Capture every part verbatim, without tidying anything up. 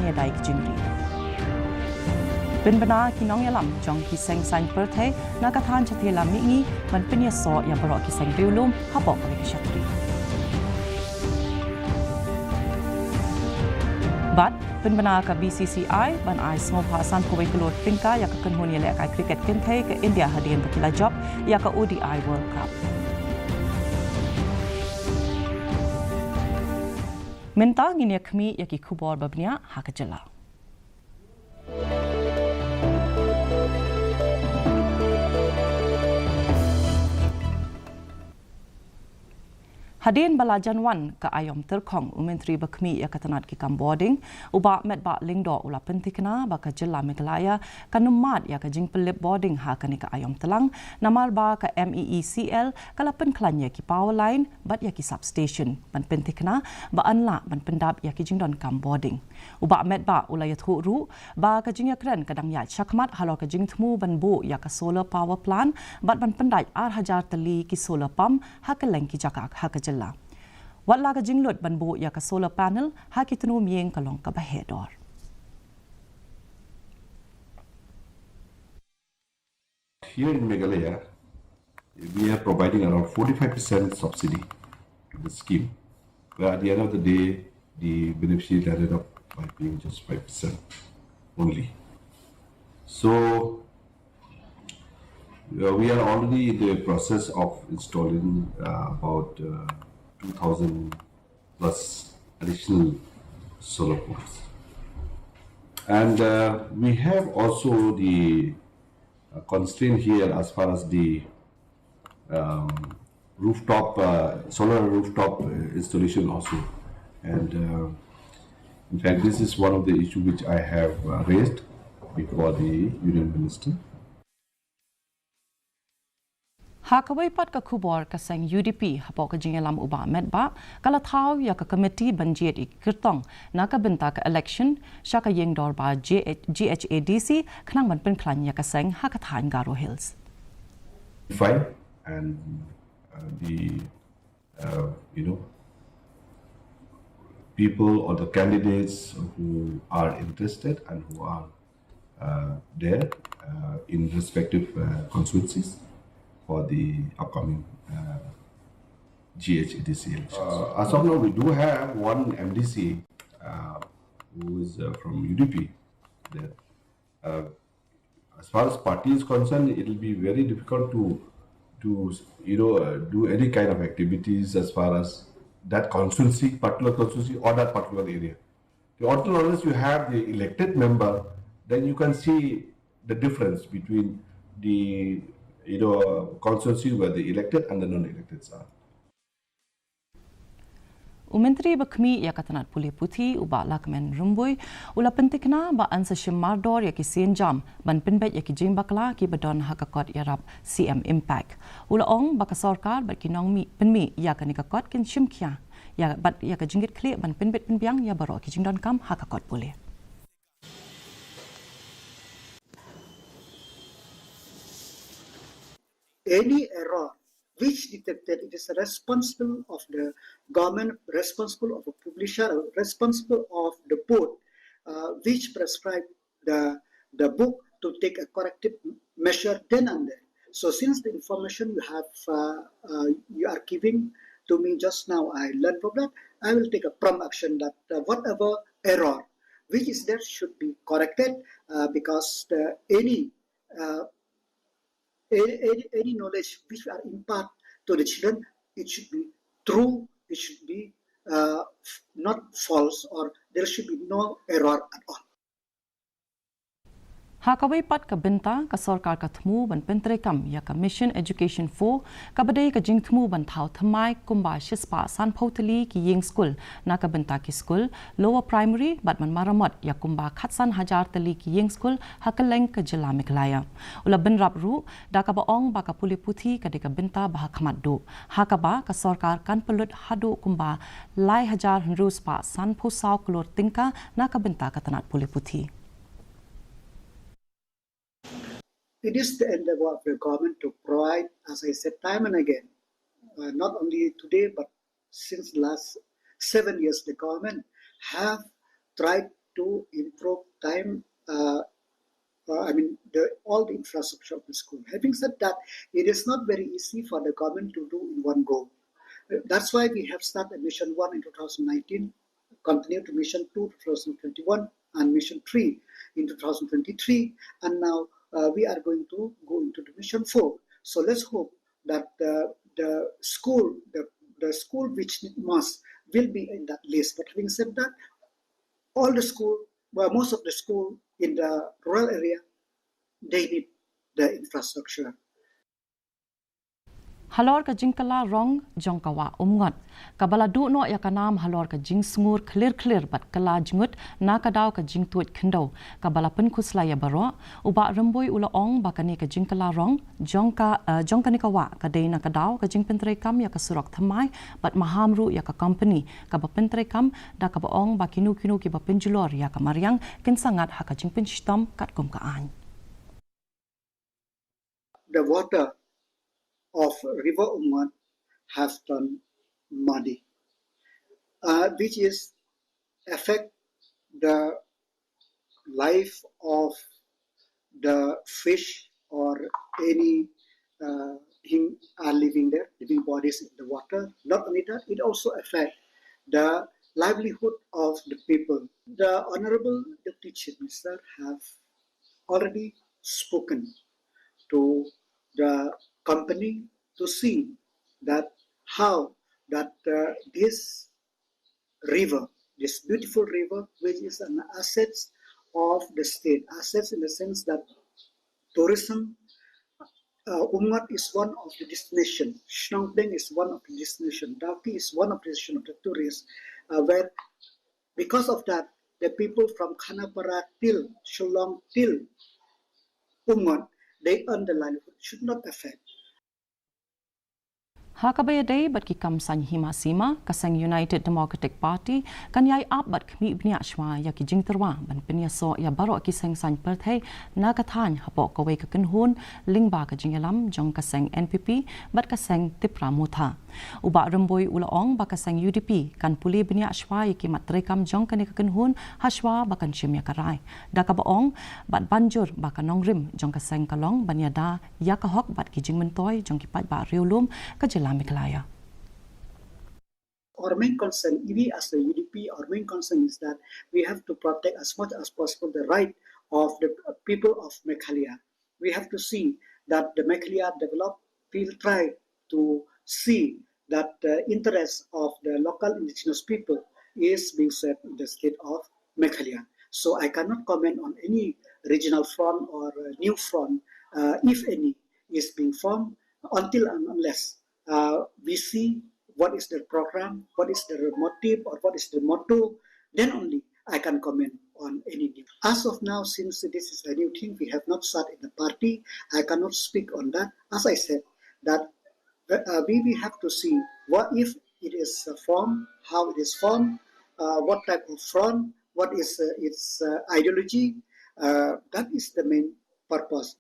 ïadei ki jingri. Pynbna ki nongïalam jong ki seng saiñ pyrthei na ka thaiñ shatei lam mihngi ban pynïasoh ïa baroh ki seng riewlum hapoh kawei ka shatri. Bad pynbna ka B C C I ban ai sngewbha sanphew wei klur tyngka ïa ka kynhun ïalehkai cricket kynthei ka India hadien ba ki la jop ïa ka O D I World Cup. Mynta ngin ïa khmih ïa ki khubor ba bniah ha ka jylla. Hadien ba la jan wan ka aïom tyrkhong, u Myntri ba khmih ïa ka tnat ki kam bording, u Bah Metbah Lyngdoh, u la pynthikna ba ka jylla Meghalaya kan ym mad ïa ka jingpyllip bording ha kane ka aïom tlang, namar ba ka M E E C L ka la pynkhlaiñ ïa ki power line bad ïa ki substation ban pynthikna ba yn lah ban pyndap ïa ki jingdonkam bording. U Bah Metbah u la ïathuh ruh ba ka jingïakren ka dang ïaid shakhmat halor ka jingthmu ban buh ïa ka solar power plant bad ban pyndait ar hajar tylli ki solar pump ha kylleng ki jaka ha ka jylla. Wat la ka jinglut ban buh ïa ka solar panel ha ki tnum ïing ka long kaba heh dor. Here in Meghalaya, we are providing around forty-five percent subsidy to the scheme, where at the end of the day, the beneficiary landed up by paying just five percent only. So, uh, we are already in the process of installing, uh, about, uh, two thousand plus additional solar poles. And, uh, we have also the, uh, constraint here as far as the, um, rooftop, uh, solar rooftop, uh, installation also. And, uh, in fact, this is one of the issue which I have, uh, raised before the Union Minister. Ha kawei pat ka khubor, ka seng U D P hapoh ka jingïalam u Bah Metbah ka la thaw ïa ka komiti ban jied ïa ki kyrtong na ka bynta ka election sha ka ïing dorbar G H A D C khnang ban pynkhlaiñ ïa ka seng ha ka thaiñ Garo Hills. Fine, and, uh, the, uh, you know, people or the candidates who are interested and who are, uh, there, uh, in respective, uh, constituencies for the upcoming, uh, G H A D C elections. Uh, as of now, we do have one M D C, uh, who is, uh, from U D P there. Uh, as far as party is concerned, it will be very difficult to, to, you know, uh, do any kind of activities as far as that constituency, particular constituency or that particular area. The, until unless you have the elected member, then you can see the difference between the, you know, constituency where the elected and the non-electeds are. U Myntri ba khmih ïa ka tnat pule puthi u Bah Lahkmen Rymbui u la pynthikna ba yn sa shim mardor ïa ki sienjam ban pynbeit ïa ki jingbakla kiba don ha ka kot ïarap C M Impact. U la ong ba ka sorkar bad ki nongmih pynmih ïa kane ka kot kin shim khia ïa bad ïa ka jingkitkhlieh ban pynbeit pynbiang ïa baroh ki jingdonkam ha ka kot pule. Any error which detected, it is responsible of the government, responsible of a publisher, responsible of the board, uh, which prescribe the, the book to take a corrective measure then and there. So since the information you have, uh, uh, you are giving to me just now, I learned from that, I will take a prompt action that, uh, whatever error which is there should be corrected, uh, because the, any, uh, any, any, any knowledge which are impart to the children, it should be true, it should be, uh, f-, not false, or there should be no error at all. Ha kawei pat ka bynta, ka sorkar ka thmu ban pyntreikam ïa ka Mission Education four, kaba dei ka jingthmu ban thaw thymmai kumba shispah sanphew tylli ki ïing skul na ka bynta ki skul lower primary bad ban maramot ïa kumba khatsan hajar tylli ki ïing skul ha kylleng ka jylla Meghalaya. U la bynrap ruh da kaba ong ba ka pule puthi ka dei ka bynta ba ha khmat duh, ha kaba ka sorkar kan pynlut haduh kumba lai hajar hynriew spah sanphew saw klur tyngka na ka bynta ka tnat pule puthi. It is the endeavor of the government to provide, as I said time and again, uh, not only today, but since the last seven years, the government have tried to improve time, uh, uh, I mean, the, all the infrastructure of the school. Having said that, it is not very easy for the government to do in one go. Uh, That's why we have started Mission one in two thousand nineteen, continue to Mission two two thousand twenty-one, and Mission three in two thousand twenty-three, and now uh, we are going to go into the Mission four. So let's hope that the, the school, the, the school which need must will be in that list. But having said that, all the school, well, most of the school in the rural area, they need the infrastructure. Halor ka jingkylla rong jong ka wah Umngot, kaba la duh noh ïa ka nam halor ka jingsngur khlir khlir bad kylla jngut na ka daw ka jingtuid khyndew, kaba la pynkhuslai ïa baroh, u Bah Rymbui u la ong ba kane ka jingkylla rong jong ka, eh, jong kane ka wah ka dei na ka daw ka jingpyntreikam ïa ka surok thymmai bad maham ruh ïa ka kompani kaba pyntreikam, da kaba ong ba kino kino kiba pynjulor ïa ka mariang kin sa ngat ha ka jingpynshitom katkum ka aiñ. The water of River Umngot have turned muddy, uh, which is affect the life of the fish or any uh, thing are living there, living bodies in the water. Not only that, it also affect the livelihood of the people. The Honorable Deputy Chief Minister have already spoken to the company to see that how that uh, this river, this beautiful river, which is an asset of the state, assets in the sense that tourism, uh, Umngot is one of the destination, Shnong Pdeng is one of the destination, Dawki is one of the destination of the tourists, uh, where because of that, the people from Khanapara till Shillong till Umngot, they earn the livelihood, should not affect. Ha kaba ïadei bad ki kam saiñ hima sima, ka seng United Democratic Party kan ïai ap bad khmih bniah shwa ïa ki jingtyrwa ban pynïasoh ïa baroh ki seng saiñ pyrthei na ka thaiñ hapoh kawei ka kynhun lyngba ka jingïalam jong ka seng N P P bad ka seng Tipra Motha. U Bah Rymbui u la ong ba ka seng U D P kan pule bniah shwa ïa ki mat treikam jong kane ka kynhun ha shwa ba kan shim ïa ka rai, da kaba ong bad ban jur ba ka nongrim jong ka seng ka long ban ïada ïa ka hok bad ki jingmyntoi jong ki paidbah riewlum ka jylla Meghalaya. Our main concern, we as the U D P, our main concern is that we have to protect as much as possible the right of the people of Meghalaya. We have to see that the Meghalaya develop, we'll try to see that the interests of the local indigenous people is being served in the state of Meghalaya. So I cannot comment on any regional front or uh, new front, uh, if any, is being formed until and unless uh, we see what is their program, what is their motive, or what is the motto, then only I can comment on any new. As of now, since this is a new thing, we have not sat in the party, I cannot speak on that. As I said, that uh, we, we have to see what if it is uh, formed, how it is formed, uh, what type of front, what is uh, its uh, ideology. Uh, that is the main purpose.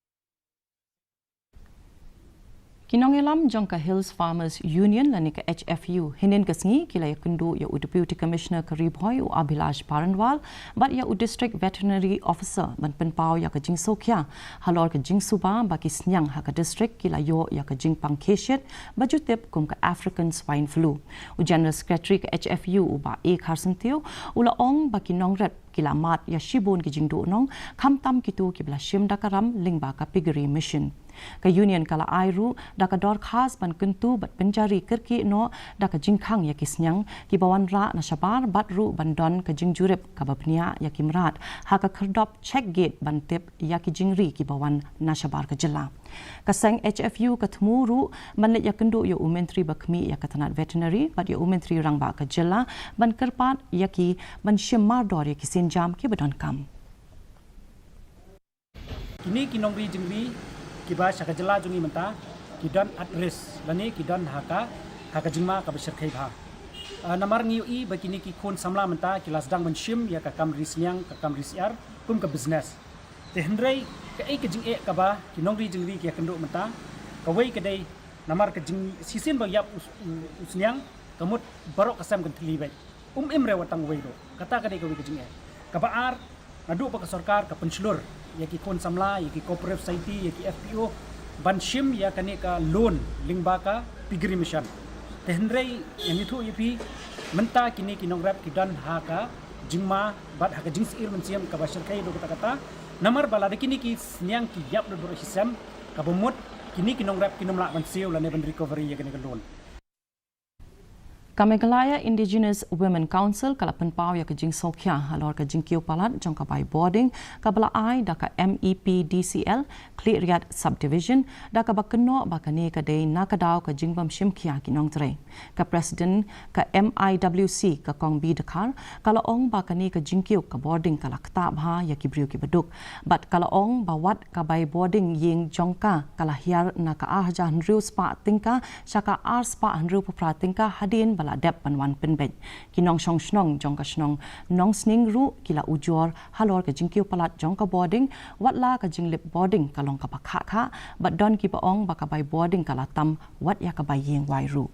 Ki nongïalam jong ka Hills Farmers Union lane ka H F U hynnin ka sngi ki la ïakynduh ïa u Deputy Commissioner ka Ri Bhoi u Abhilash Baranwal bad ïa u District Veterinary Officer ban pynpaw ïa ka jingsngewkhia halor ka jingsuba ba ki sniang ha ka district ki la ïoh ïa ka jingpang khie shit ba ju tip kum ka African Swine Flu. U General Secretary ka H F U u Bah A Kharsyntiew u la ong ba ki nongrep ki la mad ïa shibun ki jingduhnong, khamtam kito kiba la shim da ka ram lyngba ka piggery machine. Ka Union ka la ai ruh da ka dorkhas ban kyntu bad pynjari kyrkieh noh da ka jingkhang ïa ki sniang kiba wanrah na shabar bad ruh ban don ka jingjurip kaba bniah ïa ki mrad ha ka khyrdop check gate ban tip ïa ki jingri kiba wan na shabar ka jylla. Ka seng H F U ka thmu ruh ban leit ïakynduh ïa u Myntri ba khmih ïa ka tnat Veterinary bad ïa u Myntri Rangbah ka jylla ban kyrpad ïa ki ban shim mardor ïa ki sienjam kiba donkam. Kine ki nongri jingri kiba sha ka jylla jong ngi mynta ki don at risk lane ki don ha ka, ha ka jingma kaba shyrkhei bha. Ah, namar ngi ïohi ba kine ki khun samla mynta ki la sdang ban shim ïa ka kam ri sniang, ka kam ri syiar kum ka business. Te hynrei kaei ka jingeh kaba ki nongri jingri ki ïakynduh mynta? Kawei ka dei namar ka jingshisien ba ïap u, u, u sniang, ka mut baroh ka sem kan thylli beit. Um im re wat tang uwei ruh. Kata ka dei kawei ka jingeh. Kaba ar, naduh ba ka sorkar ka pynshlur ïa ki khun samla, ïa ki cooperative society, ïa ki F P O ban shim ïa kane ka loan lyngba ka Piggery Mission. Te hynrei ïa ngi thuh ïa phi, mynta kine ki nongrep ki don ha ka jingma bad ha ka jingsyier mynsiem kaba shyrkhei haduh katta katta. Namar ba lada kine ki sniang ki ïap da dur shisem, kaba mut kine ki nongrep kin ym lah ban siew lane ban recovery ïa kane ka loan. Ka Meghalaya Indigenous Women Council ka la pynpaw ïa ka jingsngewkhia halor ka jingkiew palat jong ka bai bording kaba la ai da ka M E P D C L Khliehriat Subdivision, da kaba kynnoh ba kane ka dei na ka daw ka jingbym shim khia ki nongtrei. Ka President ka M I W C, ka Kong B Dkhar, ka la ong ba kane ka jingkiew ka bording ka la ktah bha ïa ki briew kiba duk. Bad ka la ong ba wat ka bai bording ïing jong ka ka la hiar na ka ar hajar hynriew spah tyngka sha ka ar spah hynriew phew phra tyngka hadien ba la dep ban wan pynbeit. Ki nongshong shnong jong ka shnong Nongsning ruh ki la ujor halor ka jingkiew palat jong ka bording, wat la ka jinglip bording ka long kaba khah khah, bad don kiba ong ba ka bai bording ka la tam wat ïa ka bai ïing wai ruh.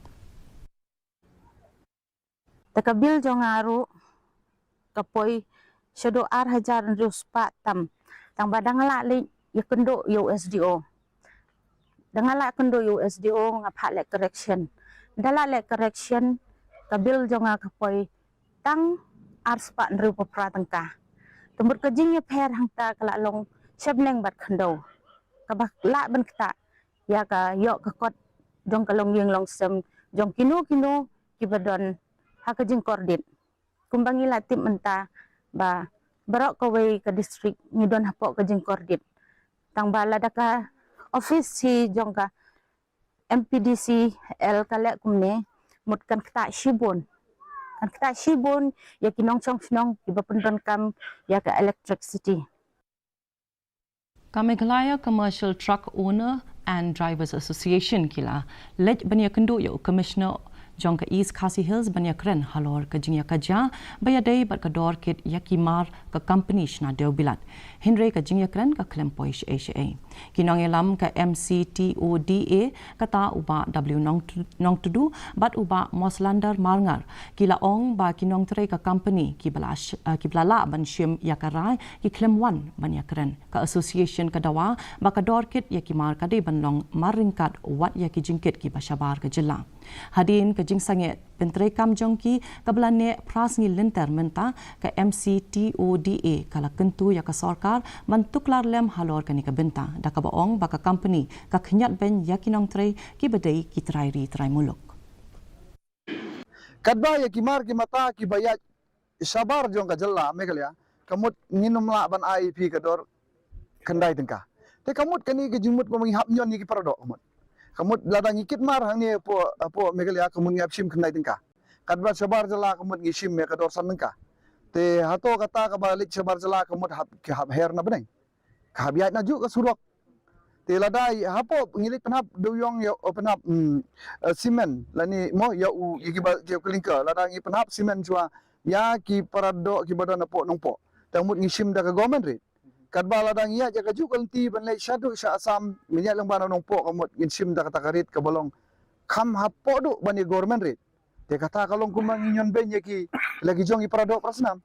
Te ka bill jong nga ruh ka poi shaduh ar hajar hynriew spah tam. Tang ba da nga lah leit ïakynduh ïa u S D O. Da nga lah kynduh ïa u S D O, nga phah leh correction. Da lah leh correction, ka bill jong nga ka poi tang ar spah hynriew phew phra tyngka. Te mut ka jingïapher hangta ka la long shibneng bad khyndew. Kaba lah ban ktah ïa ka ïoh ka kot jong ka longïing longsem jong kino kino kiba don ha ka jingkordit. Kumba ngi la tip mynta ba baroh kawei ka district ngi don hapoh ka jingkordit. Tang ba lada ka office hi jong ka M P D C L ka leh kumne, mut kan ktah shibun. Kan ktah shibun ïa ki nongshong shnong kiba pyndonkam ïa ka electricity. Ka Meghalaya Commercial Truck Owner and Drivers Association ki la leit ban ïakynduh ïa u Commissioner jong ka East Khasi Hills ban ïakren halor ka jingïakajia ba ïadei bad ka dor kit ïa ki mar ka company shna dewbilat. Hynrei ka jingïakren ka khlem poi shaei shaei. Ki nongïalam ka M C T O D A, kata u Bah W Nong-, Nongtudu bad u Bah Moslander Marngar, ki la ong ba ki nongtrei ka company kiba la sh-, eh, kiba la lah ban shim ïa ka rai ki khlem wan ban ïakren. Ka association ka dawa ba ka dor kit ïa ki mar ka dei ban long mar ryngkat wat ïa ki jingkit kiba shabar ka jylla. Hadien ka jingsangeh pyntreikam jong ki kaba la neh phra sngi lynter mynta, ka M C T O D A ka la kyntu ïa ka sorkar ban tuklar lem halor kane ka bynta, da kaba ong ba ka company ka khñiot beiñ ïa ki nongtrei kiba dei ki trai ri trai muluk. Katba ïa ki mar ki mata kiba ïaid shabar jong ka jylla Meghalaya, ka mut ngin ym lah ban ai ïa phi ka dor khyndai tyngka. Te ka mut kane ka jingmut ba ngi hap ñion ïa ki paradoh ka mut. Ka mut lada ngi kit mar hangne hapoh, hapoh Meghalaya ka mut ngi hap shim khyndai tyngka. Katba shabar jylla ka mut ngi shim ïa ka dor san tyngka. Te hato kata kaba leit shabar jylla ka mut hap, ki hap her na bneng. Ka hap ïaid najuh ka surok. Te lada hapoh ngi leit pynhap dewiong ïa, oh, pynhap, mm, eh, simen lane mo ïa u, ïa kiba, ïa u clinker, lada ngi pynhap simen shuwa ïa ki paradoh kiba don hapoh Nongpoh. Te ka mut ngi shim da ka government rate. Katba lada ngi ïaid ïa kajuh ka lynti ban leit shaduh sha Assam, ngi ïaid lyngba na Nongpoh ka mut ngin shim da kata ka rate kaba long kham hapoh duh ban ïa government rate. Te kata ka long kumba ngi ñion beiñ ïa ki la ki jong ki paradoh parasnam.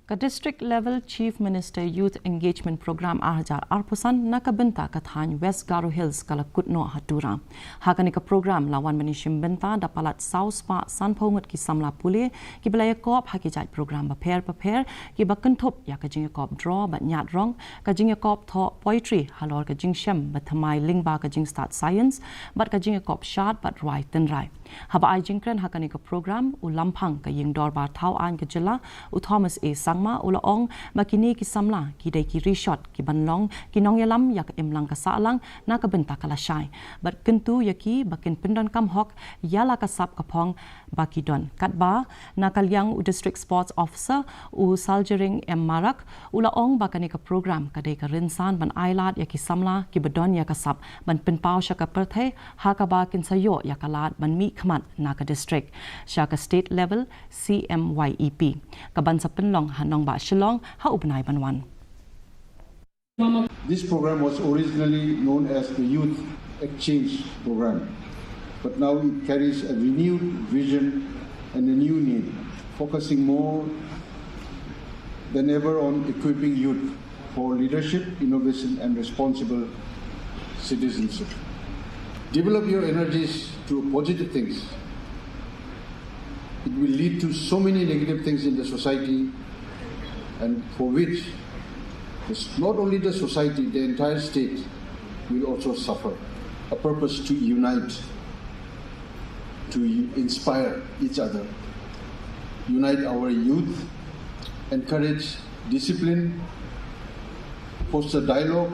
Ka District Level Chief Minister Youth Engagement Programme ar hajar arphew san na ka bynta ka thaiñ West Garo Hills ka la kut noh ha Tura. Ha kane ka program la wan ban ïashim bynta da palat saw spah sanphew ngut ki samla pule kiba la ïakop ha ki jait program bapher bapher kiba kynthup ïa ka jingïakop draw bad ñiad rong, ka jingïakop thoh poetry halor ka jingshem ba thymmai lyngba ka jingstad science, bad ka jingïakop shad bad rwai tynrai. Haba ai jingkren ha kane ka program, u Lamphang ka Ïing Dorbar Thaw Aiñ ka Jylla, u Thomas A Sangma, u la ong ba kine ki samla ki dei ki rishot kiban long ki nongïalam ïa ka imlang ka sahlang na ka bynta ka lashai. Bad kyntu ïa ki ba kin pyndonkam hok ïa la ka sap ka phong ba ki don. Katba na ka liang u District Sports Officer, u Saljering M Marak, u la ong ba kane ka program ka dei ka rynsan ban ailad ïa ki samla kiba don ïa ka sap ban pynpaw sha ka pyrthei ha kaba kin sa ïoh ïa ka lad ban mihkhmat na ka district sha ka state level C M Y E P, kaban sa pynlong ha nongbah Shillong ha u bnai ban wan. This program was originally known as the Youth Exchange Program, but now it carries a renewed vision and a new name. focusing more than ever on equipping youth for leadership, innovation, and responsible citizenship. Develop your energies to positive things. It will lead to so many negative things in the society, and for which this, not only the society, the entire state will also suffer. A purpose to unite, to inspire each other, unite our youth, encourage discipline, foster dialogue,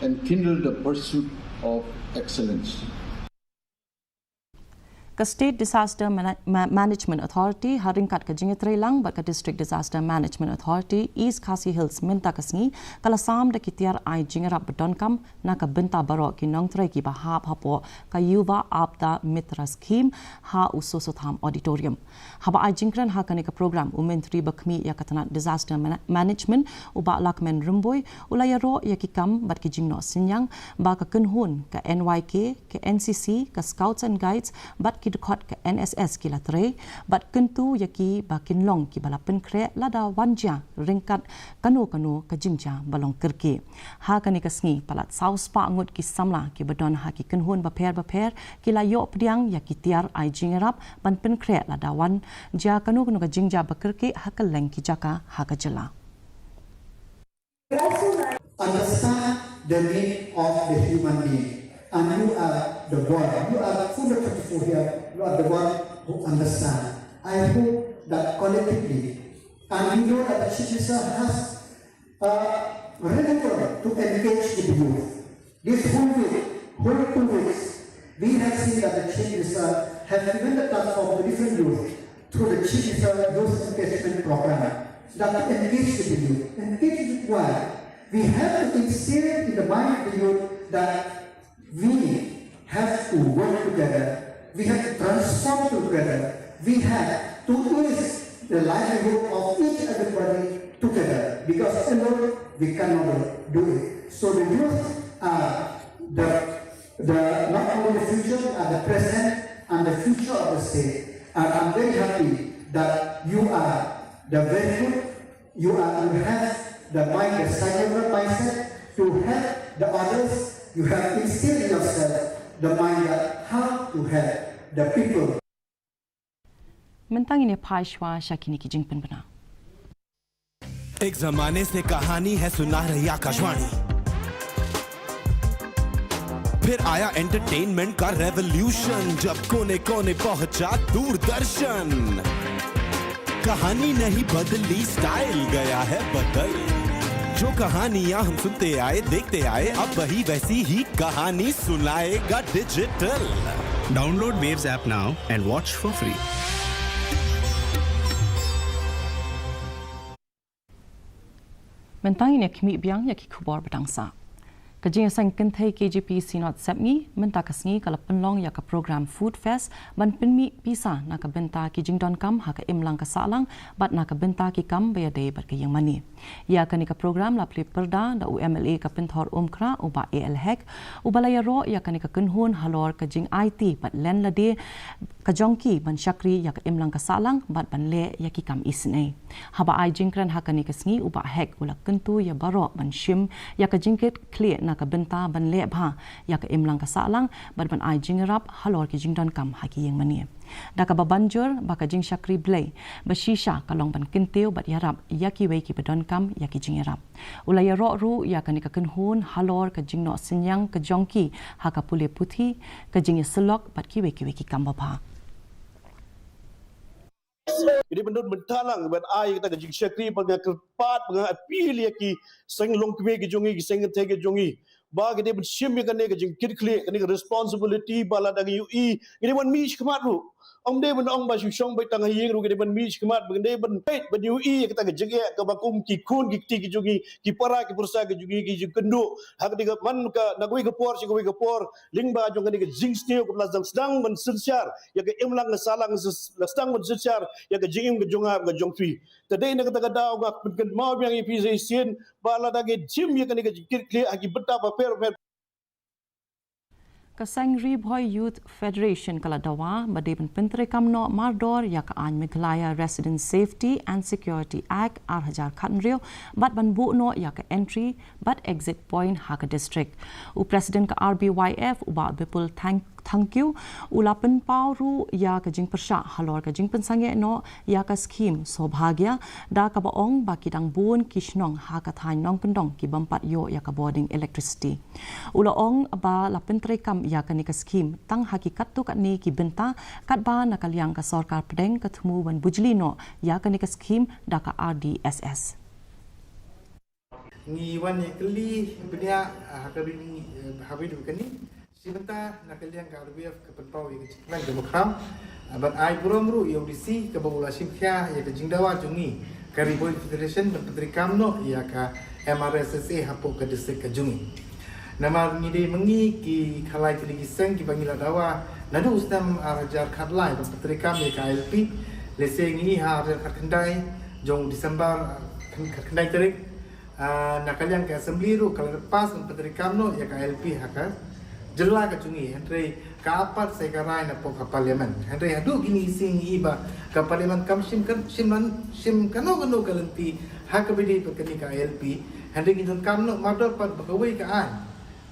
and kindle the pursuit of excellence. Ka State Disaster Mana- Ma- Management Authority ha ryngkat ka jingïatreilang bad ka District Disaster Management Authority East Khasi Hills mynta ka sngi ka la sam da ki tiar ai jingïarap ba donkam na ka bynta baroh ki nongtrei kiba hap hapoh ka Yuva Aapda Mitra Scheme ha u Sosotham Auditorium. Haba ai jingkren ha kane ka program, u Myntri ba khmih ïa ka tnat Disaster Mana- Management, u Bah Lahkmen Rymbui, u la ïaroh ïa ki kam bad ki jingnoh synñiang ba ka kynhun ka N Y K, ka N C C, ka Scouts and Guides bad ki dkhot ka N S S ki la trei bad kyntu ïa ki ba kin long kiba la pynkhreh lada wan jia ryngkat kano kano ka jingjia ba long kyrkieh. Ha kane ka sngi, palat saw spah ngut ki samla kiba don ha ki kynhun bapher bapher ki la ïoh pdiang ïa ki tiar ai jingïarap ban pynkhreh lada wan jia kano kano ka jingjia ba kyrkieh ha kylleng ki jaka ha ka jylla. Understand the need of the human being. And you are the one. You are the full twenty-four here. You are the one who understand. I hope that collectively, and we know that the Chief Minister has uh, really well to engage with the youth. This whole week, whole two weeks, we have seen that the Chief Minister has given the platform to different youth through the Chief Minister Youth Engagement Program. That to engage with the youth. Engage with why? We have to instill in the mind of the youth that we have to work together. We have to transform together. We have to ease the livelihood of each everybody together. Because alone we cannot do it. So the youth are the, the not only the future, are the present and the future of the state. And I'm very happy that you are the very good, you are you have the mind, the scientific mindset to help the others. You have instilled in yourself the mind that how to help the people. Mynta ngin ïa phai shuwa sha kine ki jingpynbna. एक जमाने से कहानी है सुना रही आकाशवाणी। फिर आया एंटरटेनमेंट का रेवोल्यूशन, जब कोने कोने पहुंचा दूरदर्शन। कहानी नहीं बदली, स्टाइल गया है बदल। जो कहानियां हम सुनते आए, देखते आए, अब वही वैसी ही कहानी सुनाएगा digital. Download Waves app now and watch for free. Mynta ngin ïa khmih biang ïa ki khubor ba dang sah. Ka jingïaseng kynthei K J P Synod Sepngi mynta ka sngi ka la pynlong ïa ka program Food Fest ban pynmih pisa na ka bynta ki jingdonkam ha ka imlang ka sahlang bad na ka bynta ki kam ba ïadei bad ka ïingmane. Ïa kane ka program la plie pyrda da u M L A ka Pynthor Umkhrah, u Bah A L Hek, uba la ïaroh ïa kane ka kynhun halor ka jingaiti bad len lade ka jong ki ban shakri ïa ka imlang ka sahlang bad ban leh ïa ki kam isynei. Haba ai jingkren ha kane ka sngi, u Bah Hek u la kyntu ïa baroh ban shim ïa ka jingkitkhlieh na ka bynta ban leh bha ïa ka imlang ka sahlang bad ban ai jingïarap halor ki jingdonkam ha ki ïingmane. Da kaba ban jur ba ka jingshakri Blei ba shisha ka long ban kyntiew bad ïarap ïa kiwei kiba donkam ïa ki jingïarap. U la ïaroh ruh ïa kane ka kynhun halor ka jingnoh synñiang ka jong ki ha ka pule puthi, ka jingïasyllok bad kiwei kiwei ki kam babha. Ki dei ban don bynta lang ban ai kata ka jingshakri, ba nga kyrpad, ba nga appeal ïa ki seng longkmie ki jong ngi, ki seng kynthei ki jong ngi, ba ki dei ban shim ïa kane ka jingkitkhlieh, kane ka responsibility, ba lada ngi ïohi, ki dei ban mih shakhmat ruh. Ym dei ban ong ba shu shong beit tang ha ïing ruh, ki dei ban mih shakhmat, ba ki dei ban peit, ban ïohi ïa kata ka jingeh kaba kum ki khun ki kti ki jong ngi, ki para ki pyrsa ki jong ngi ki ju kynduh ha kane ka, man ka na kawei ka por sha kawei ka por, lyngba jong kane ka jingsniew kaba la sdang ban synshar ïa ka imlang ka sahlang, la sdang ban synshar ïa ka jingim ka jong nga, ka jong phi. Te dei na kata ka daw nga pynkynmaw biang ïa phi sa shisien ba lada ngi shim ïa kane ka jingkitkhlieh ha ki bynta bapher bapher. Ka seng Ri Bhoi Youth Federation ka la dawa ba dei ban pyntreikam noh mardor ïa ka aiñ Meghalaya Resident Safety and Security Act ar hajar khathynriew bad ban buh noh ïa ka entry bad exit point ha ka district. U President ka R B Y F, u Bah Bipul Thang-, Thangkhiew, u la pynpaw ruh ïa ka jingpyrshah halor ka jingpynsangeh noh ïa ka skhim Saubhagya, da kaba ong ba ki dang bun ki shnong ha ka thaiñ Nongkyndong ki bym pat ïoh ïa ka bording electricity. U la ong ba la pyntreikam ïa kane ka skhim tang ha ki katto katne ki bynta, katba na ka liang ka sorkar pdeng ka thmu ban bujli noh ïa kane ka skhim da ka R D S S. Ngi wan ïa kylli bniah, ah, ha ka ri, eh, ha ka ri kane. Shi bynta na ka liang ka R B F ka pynpaw ïa ka jingkmen kaba khraw, ah, ban ai burom ruh ïa U D C kaba u la shim khia ïa ka jingdawa jong ngi ka Ri Bhoi Federation ban pyntreikam noh ïa ka M R S S A hapoh ka district ka jong ngi. Namar ngi dei ma ngi ki khalai tylli ki seng kiba ngi la dawa naduh u snem ar hajar khatlai ban pyntreikam ïa ka I L P. Lehse ngi ha ar hajar khatkhyndai jong u December, ah, khatkhyndai tarik. Ah, na ka liang ka Assembly ruh ka la pass ban pyntreikam noh ïa ka I L P ha ka jylla ka jong ngi, hynrei ka ap pat sa ïa ka rai napoh ka Parliament. Hynrei haduh kine ki sngi ngi i ba ka Parliament kam shim kan, shim lan, shim kano kano ka lynti ha kaba ïadei bad kane ka I L P. Hynrei ngi donkam noh mardor pat ba kawei ka aiñ,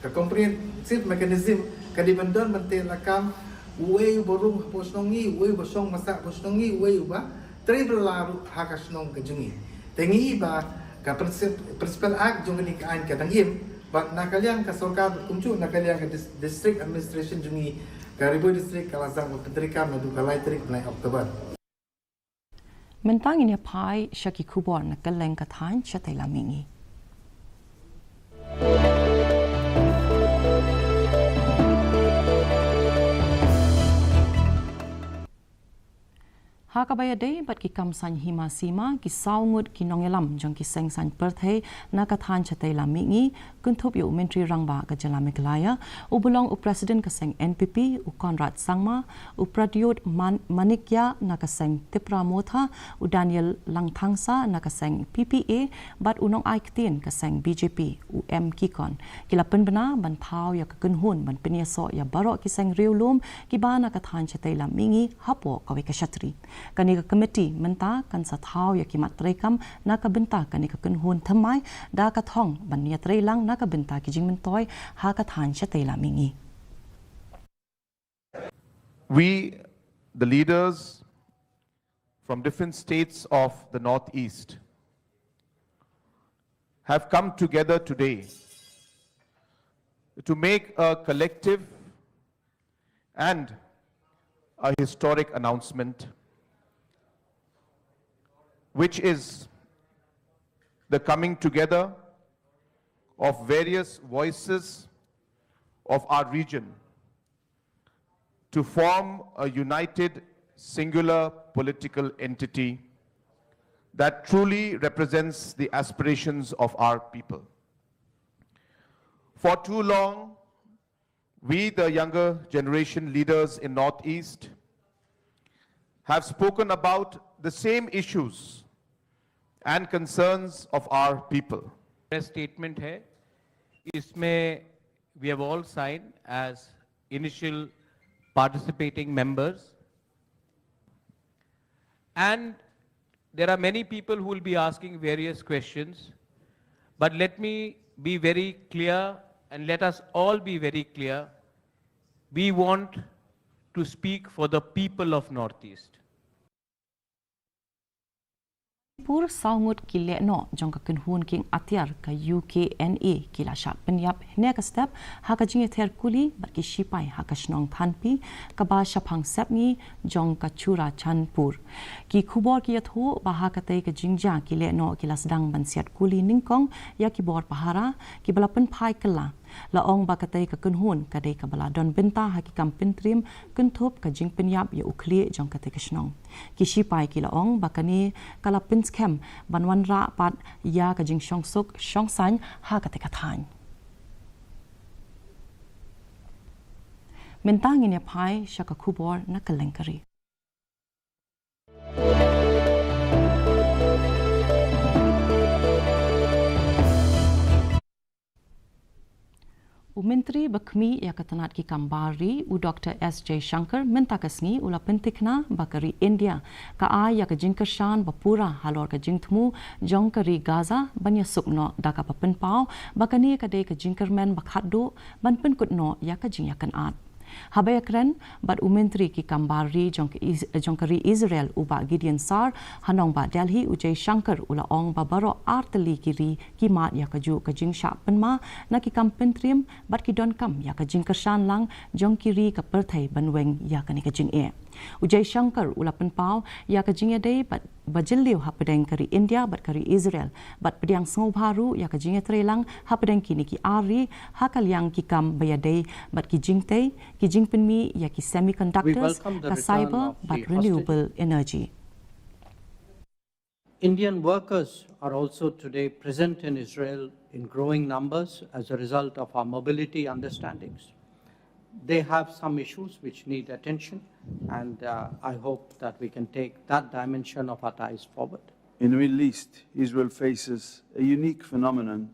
ka comprehensive mechanism, ka dei ban don ban teh lakam uwei uba rung hapoh shnong ngi, uwei uba shong masak hapoh shnong ngi, uwei uba trei bylla ruh ha ka shnong ka jong ngi. Te ngi i ba ka princip-, Principal Act jong kane ka aiñ ka dang im, bad na ka liang ka sorkar kumjuh na ka liang ka dis-, District Administration jong ngi, ka Ri Bhoi District ka la sdang ban pyntreikam naduh ka lai tarik bnai October. Mynta ngin ïa phai sha ki khubor na kylleng ka thaiñ shatei lam mihngi. Ha kaba ïadei bad ki kam saiñ hima sima, ki saw ngut ki nongïalam jong ki seng saiñ pyrthei na ka thaiñ shatei lam mihngi, kynthup ïa u Myntri Rangbah ka jylla Meghalaya, uba long u President ka seng N P P, u Conrad Sangma, u Pradyot Man-, Manikya na ka seng Tipra Motha, u Daniel Langthangsa na ka seng P P A, bad u nongai ktien ka seng B J P, u M Kikon, ki la pynbna ban thaw ïa ka kynhun ban pynïasoh ïa baroh ki seng riewlum kiba na ka thaiñ shatei lam mihngi hapoh kawei ka shatri. Kane ka komiti mynta kan sa thaw ïa ki mat treikam na ka bynta kane ka kynhun thymmai, da ka thong ban ïatreilang na ka bynta ki jingmyntoi ha ka thaiñ shatei lam mihngi. We, the leaders from different states of the Northeast, have come together today to make a collective and a historic announcement, which is the coming together of various voices of our region to form a united, singular political entity that truly represents the aspirations of our people. For too long, we, the younger generation leaders in Northeast, have spoken about the same issues and concerns of our people. Press statement है, इसमें we have all signed as initial participating members. And there are many people who will be asking various questions, but let me be very clear and let us all be very clear. We want to speak for the people of Northeast. Pur saw ngut ki lehnoh jong ka kynhun kieng atiar ka U K N A ki la shah pynïap hynne ka step ha ka jingïather kuli bad ki shipai ha ka shnong Thanpi kaba shaphang sepngi jong ka Churachandpur. Ki khubor ki ïathuh ba ha katei ka jingjia ki lehnoh ki la sdang ban siat kuli nyngkong ïa ki bor pahara kiba la pynphai kylla. La ong ba katei ka kynhun ka dei kaba la don bynta ha ki kam pyntriem kynthup ka jingpynïap ïa u khlieh jong katei ka shnong. Ki shipai ki la ong ba kane ka la pynskhem ban wanrah pat ïa ka jingshongsuk shongsaiñ ha katei ka thaiñ. Mynta ngin ïa phai sha ka khubor na kylleng ka ri. U Myntri ba khmih ïa ka tnat ki kam bar ri, u Doktor S Jaishankar, mynta ka sngi u la pyntikna ba ka ri India ka ai ïa ka jingkyrshan ba pura halor ka jingthmu jong ka ri Gaza ban ïasuk noh da kaba pynpaw ba kane ka dei ka jingkyrmen ba khatduh ban pynkut noh ïa ka jingïakynad. Haba ïakren bad u Myntri ki kam bar ri jong ka Is-, jong ka ri Israel, u Bah Gideon Sar, ha nongbah Delhi, u Jaishankar u la ong ba baroh ar tylli ki ri ki mad ïa kajuh ka jingshah pynma na ki kam pyntriem bad ki donkam ïa ka jingkyrshan lang jong ki ri ka pyrthei ban weng ïa kane ka jingeh. U Jaishankar u la pynpaw ïa ka jingïadei bad ba jylliew hapdeng ka ri India bad ka ri Israel, bad pdiang sngewbha ruh ïa ka jingïatreilang hapdeng kine ki ar ri ha ka liang ki kam ba ïadei bad ki jingtei, ki jingpynmih ïa ki semiconductors, ka cyber bad renewable energy. Indian workers are also today present in Israel in growing numbers as a result of our mobility understandings. They have some issues which need attention, and uh, I hope that we can take that dimension of our ties forward. In the Middle East, Israel faces a unique phenomenon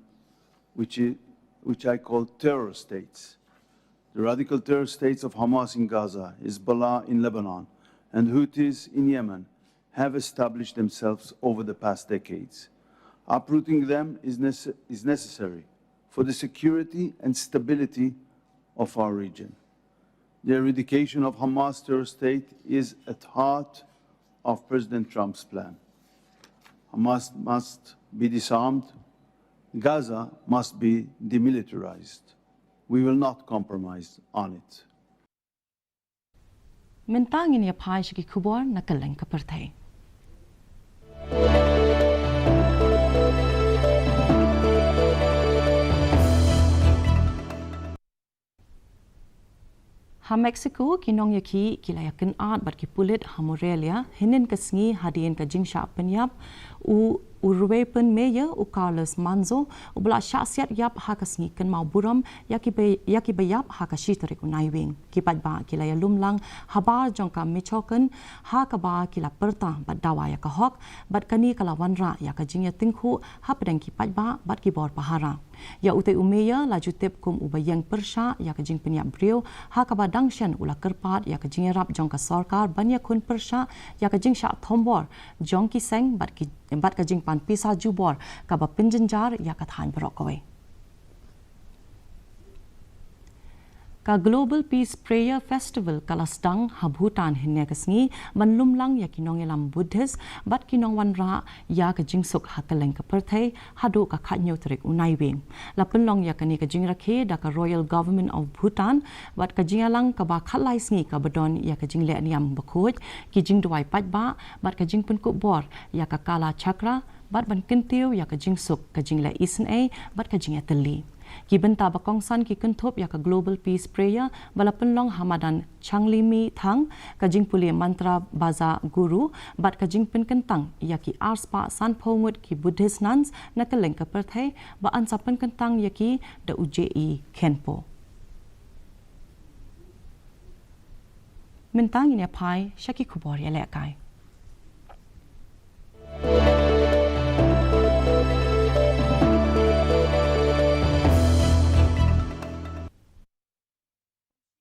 which, is, which I call terror states. The radical terror states of Hamas in Gaza, Hezbollah in Lebanon, and Houthis in Yemen have established themselves over the past decades. Uprooting them is, nece- is necessary for the security and stability of our region. The eradication of Hamas terror state is at heart of President Trump's plan. Hamas must be disarmed. Gaza must be demilitarized. We will not compromise on it. Mynta ngin ïa phai sha ki khubor na kylleng ka pyrthei. Ha Mexico, ki nongïakhih ki la ïakynad bad ki pulit ha Morelia hynnin ka sngi hadien ka jingshah pynïap u u ruwei pyn mayor u Carlos Manzo, uba la shah siat ïap ha ka sngi kynmaw burom ïa ki ba ïap ha ka shi tarik u Naiwieng. Ki paidbah ki la ïalum lang habar jong ka Michoacan ha kaba ki la pyrta bad dawa ïa ka hok, bad kane ka la wanrah ïa ka jingïatyngkhuh hapdeng ki paidbah bad ki bor pahara. Ïa utei u mayor la ju tip kum uba ïeng pyrshah ïa ka jingpynïap briew, ha kaba dang shen u la kyrpad ïa ka jingïarap jong ka sorkar ban ïakhun pyrshah ïa ka jingshah thombor jong ki seng bad ki bad ka jingpan pisa jubor kaba pynjynjar ïa ka thaiñ baroh kawei. Ka Global Peace Prayer Festival ka la sdang ha Bhutan hynne ka sngi ban lum lang ïa ki nongïalam Buddhist bad ki nongwanrah ïa ka jingsuk ha kylleng ka pyrthei haduh ka khathynñiew tarik u Naiwieng. La pynlong ïa kane ka jingrakhe da ka Royal Government of Bhutan bad ka jingïalang kaba khatlai sngi kaba don ïa ka jingleh niam bakhuid, ki jingduwai paidbah bad ka jingpynkup bor ïa ka Kala Chakra bad ban kyntiew ïa ka jingsuk, ka jingleh isynei bad ka jingïatylli. Ki bynta ba kongsan ki kynthup ïa ka Global Peace Prayer ba la pynlong ha madan Changlimi Thang, ka jingpule mantra baza guru bad ka jingpynkyntang ïa ki arspah sanphew ngut ki Buddhist nuns na kylleng ka pyrthei ba yn sa pynkyntang ïa ki da u J E Khenpo. Mynta ngin ïa phai sha ki khubor ïalehkai.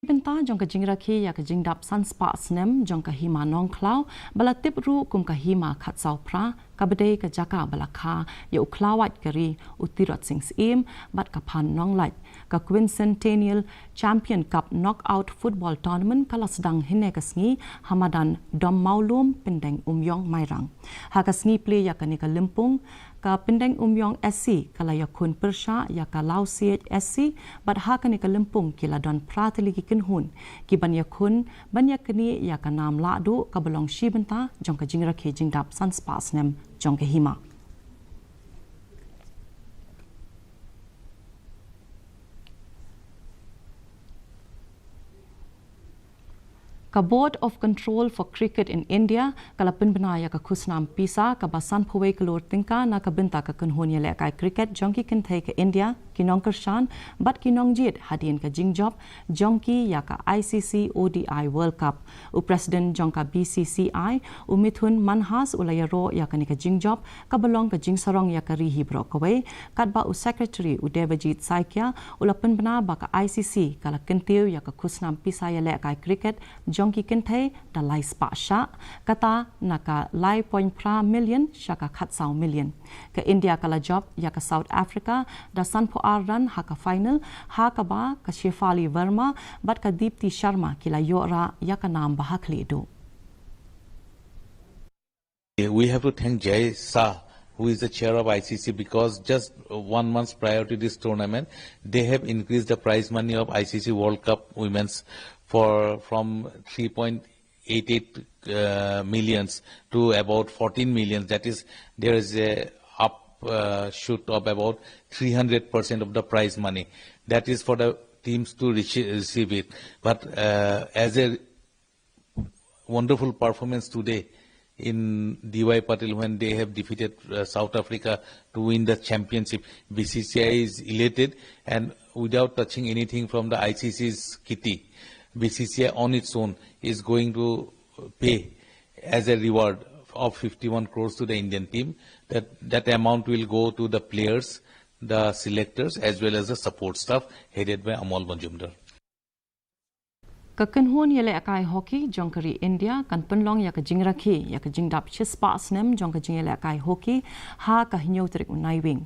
Bynta jong ka jingrakhe ïa ka jingdap san spah snem jong ka Hima Nongkhlaw, ba la tip ruh kum ka Hima Khatsaw Phra, kaba dei ka jaka ba la kha ïa u khlawait ka ri u Tirot Sing Syiem bad ka Phan Nonglait, ka Quincentennial Champion Cup Knockout Football Tournament ka la sdang hynne ka sngi ha madan Dom Mawlum, Pyndengumiong, Mairang. Ha ka sngi plie ïa kane ka lympung, ka Pyndengumiong S C ka la ïakhun pyrshah ïa ka Lawsiej S C, bad ha kane ka lympung ki la don phra tylli ki kynhun ki ban ïakhun ban ïaknieh ïa ka nam lahduh kaba long shi bynta jong ka jingrakhe jingdap san spah snem jong ka Hima. Ka Board of Control for Cricket in India ka la pynbna ïa ka khusnam pisa kaba sanphew wei klur tyngka na ka bynta ka kynhun ïalehkai cricket jong ki kynthei ka India, ki nongkyrshan bad ki nongjied hadien ka jingjop jong ki ïa ka I C C O D I World Cup. U President jong ka B C C I, u Mithun Manhas, u la ïaroh ïa kane ka jingjop kaba long ka jingsarong ïa ka ri hi baroh kawei, katba u Secretary, u Devajit Saikia, u la pynbna ba ka I C C ka la kyntiew ïa ka khusnam pisa ïalehkai cricket jong ki kynthei da lai spah shah, kata na ka lai point phra million sha ka khatsaw million. Ka India ka la jop ïa ka South Africa da sanphew ar run ha ka final, ha kaba ka Shefali Verma bad ka Deepti Sharma ki la ïoh rah ïa ka nam ba ha khlieh duh. We have to thank Jay Shah, who is the chair of I C C, because just one month prior to this tournament, they have increased the prize money of I C C World Cup Women's for, from three point eight eight, uh, millions to about fourteen millions. That is, there is a up, uh, shoot of about three hundred percent of the prize money. That is for the teams to rece-, receive it. But, uh, as a wonderful performance today in D Y Patil when they have defeated, uh, South Africa to win the championship. B C C I is elated, and without touching anything from the I C C's kitty, B C C I on its own is going to pay as a reward of fifty-one crores to the Indian team. That, that amount will go to the players, the selectors, as well as the support staff headed by Amol Majumdar. Ka kynhun ïalehkai hockey jong ka ri India kan pynlong ïa ka jingrakhe ïa ka jingdap shispah snem jong ka jingïalehkai hockey ha ka hynñiew tarik u Naiwieng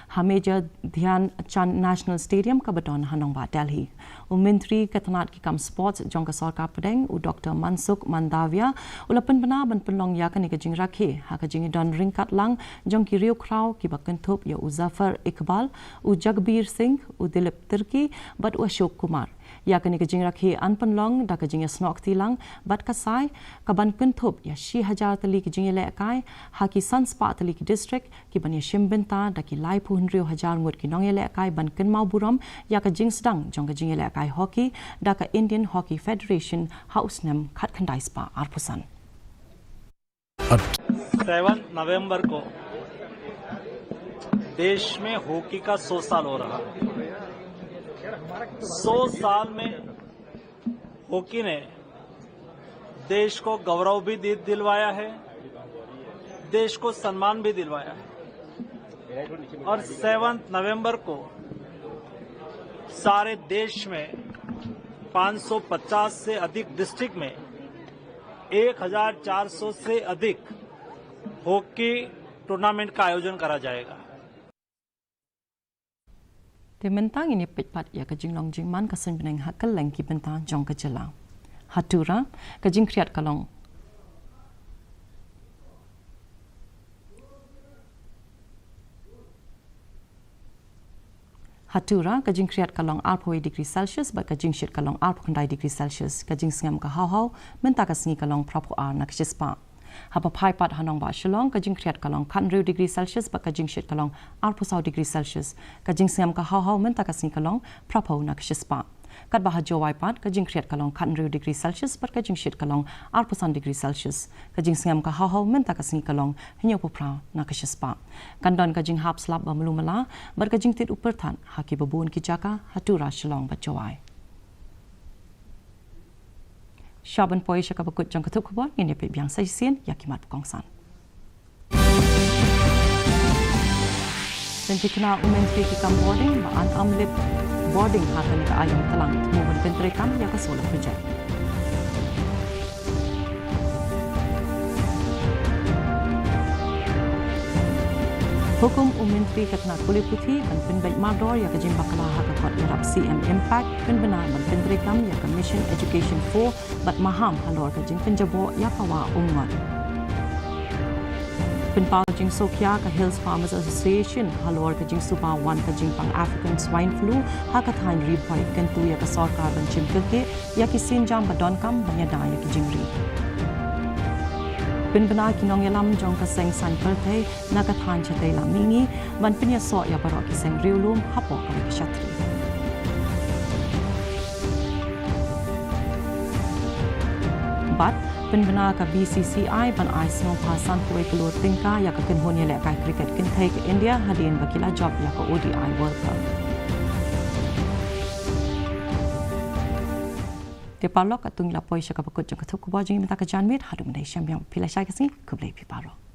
ha Major Dhyan Chand National Stadium kaba don ha nongbah Delhi. U Myntri ka tnat ki kam sports jong ka sorkar pdeng, u Doctor Mansukh Mandaviya, u la pynbna ban pynlong ïa kane ka jingrakhe ha ka jingdon ryngkat lang jong ki riewkhraw kiba kynthup ïa u Zafar Iqbal, u Jagbir Singh, u Dilip Tirkey bad u Ashok Kumar. Ïa kane ka jingrakhe yn pynlong da ka jingïasnoh kti lang bad ka SAI, kaban kynthup ïa shi hajar tylli ki jingïalehkai ha ki san spah tylli ki district, kiban ïashim bynta da ki laiphew hynriew hajar ngut ki nongïalehkai ban kynmaw burom ïa ka jingsdang jong ka jingïalehkai hockey da ka Indian Hockey Federation ha u snem khatkhyndai spah arphew san. Seven नवंबर को देश में हॉकी का सौ साल हो रहा। सौ साल में हॉकी ने देश को गौरव भी दि-, दिलवाया है, देश को सम्मान भी दिलवाया है। और सेवंथ नवंबर को सारे देश में पाँच सौ पचास से अधिक डिस्ट्रिक्ट में एक हज़ार चार सौ से अधिक हॉकी टूर्नामेंट का आयोजन करा जाएगा। Te mynta ngin ïa peit pat ïa ka jinglong jingman ka suiñ bneng ha kylleng ki bynta jong ka jylla. Ha Tura, ka jingkhriat ka long Ha Tura, ka jingkhriat ka long arphew wei degree Celsius bad ka jingshit ka long arphew khyndai degree Celsius. Ka jingsngem ka hawhaw mynta ka sngi ka long phraphew ar na ka shispah. Haba phai pat ha nongbah Shillong, ka jingkhriat ka long khathynriew degree Celsius bad ka jingshit ka long arphew saw degree Celsius. Ka jingsngem ka hawhaw mynta ka sngi ka long phraphew na ka shispah. Katba ha Jowai pat, ka jingkhriat ka long khathynriew degree Celsius bad ka jingshit ka long arphew san degree Celsius. Ka jingsngem ka hawhaw mynta ka sngi ka long hynñiewphew phra na ka shispah. Kan don ka jinghap slap ba mluh mala bad ka jingtied u pyrthat ha kiba bun ki jaka ha Tura, Shillong bad Jowai. Sha ban poi sha kaba kut jong ka thup khubor, ngin ïa peit biang sa shisien ïa ki mat ba kongsan. Pynthikna u Myntri ki kam bording ba yn ym lip bording ha kane ka aïom tlang, thmu ban pyntreikam ïa ka solar project. Hukum u Myntri ka tnat pule puthi ban pynbeit mardor ïa ka jingbakla ha ka kot ïarap C M Impact, pynbna ban pyntreikam ïa ka Mission Education four bad maham halor ka jingpynjaboh ïa ka wah Umngot. Pynpaw jingsngewkhia ka Hills Farmers Association halor ka jingsuba wan ka jingpang African Swine Flu ha ka thaiñ Ri Bhoi, kyntu ïa ka sorkar ban shim kyrkieh ïa ki sienjam ba donkam ban ïada ïa ki jingri. Pynbna ki nongïalam jong ka seng saiñ pyrthei na ka thaiñ shatei la mihngi ban pynïasoh ïa baroh ki seng riewlum hapoh kawei ka shatri. Pat pynbna ka B C C I ban ai sngewbha san phew wei klur tyngka ïa ka kynhun ïalehkai cricket kynthei ka India hadien ba ki la jop ïa ka O D I World Cup. Te paralok, katto ngi la poi sha kaba kut jong ka thup khubor jong ngi mynta ka janmiet. Haduh mynta shem biang, phi la shai ka sngi, khublei phi paralok.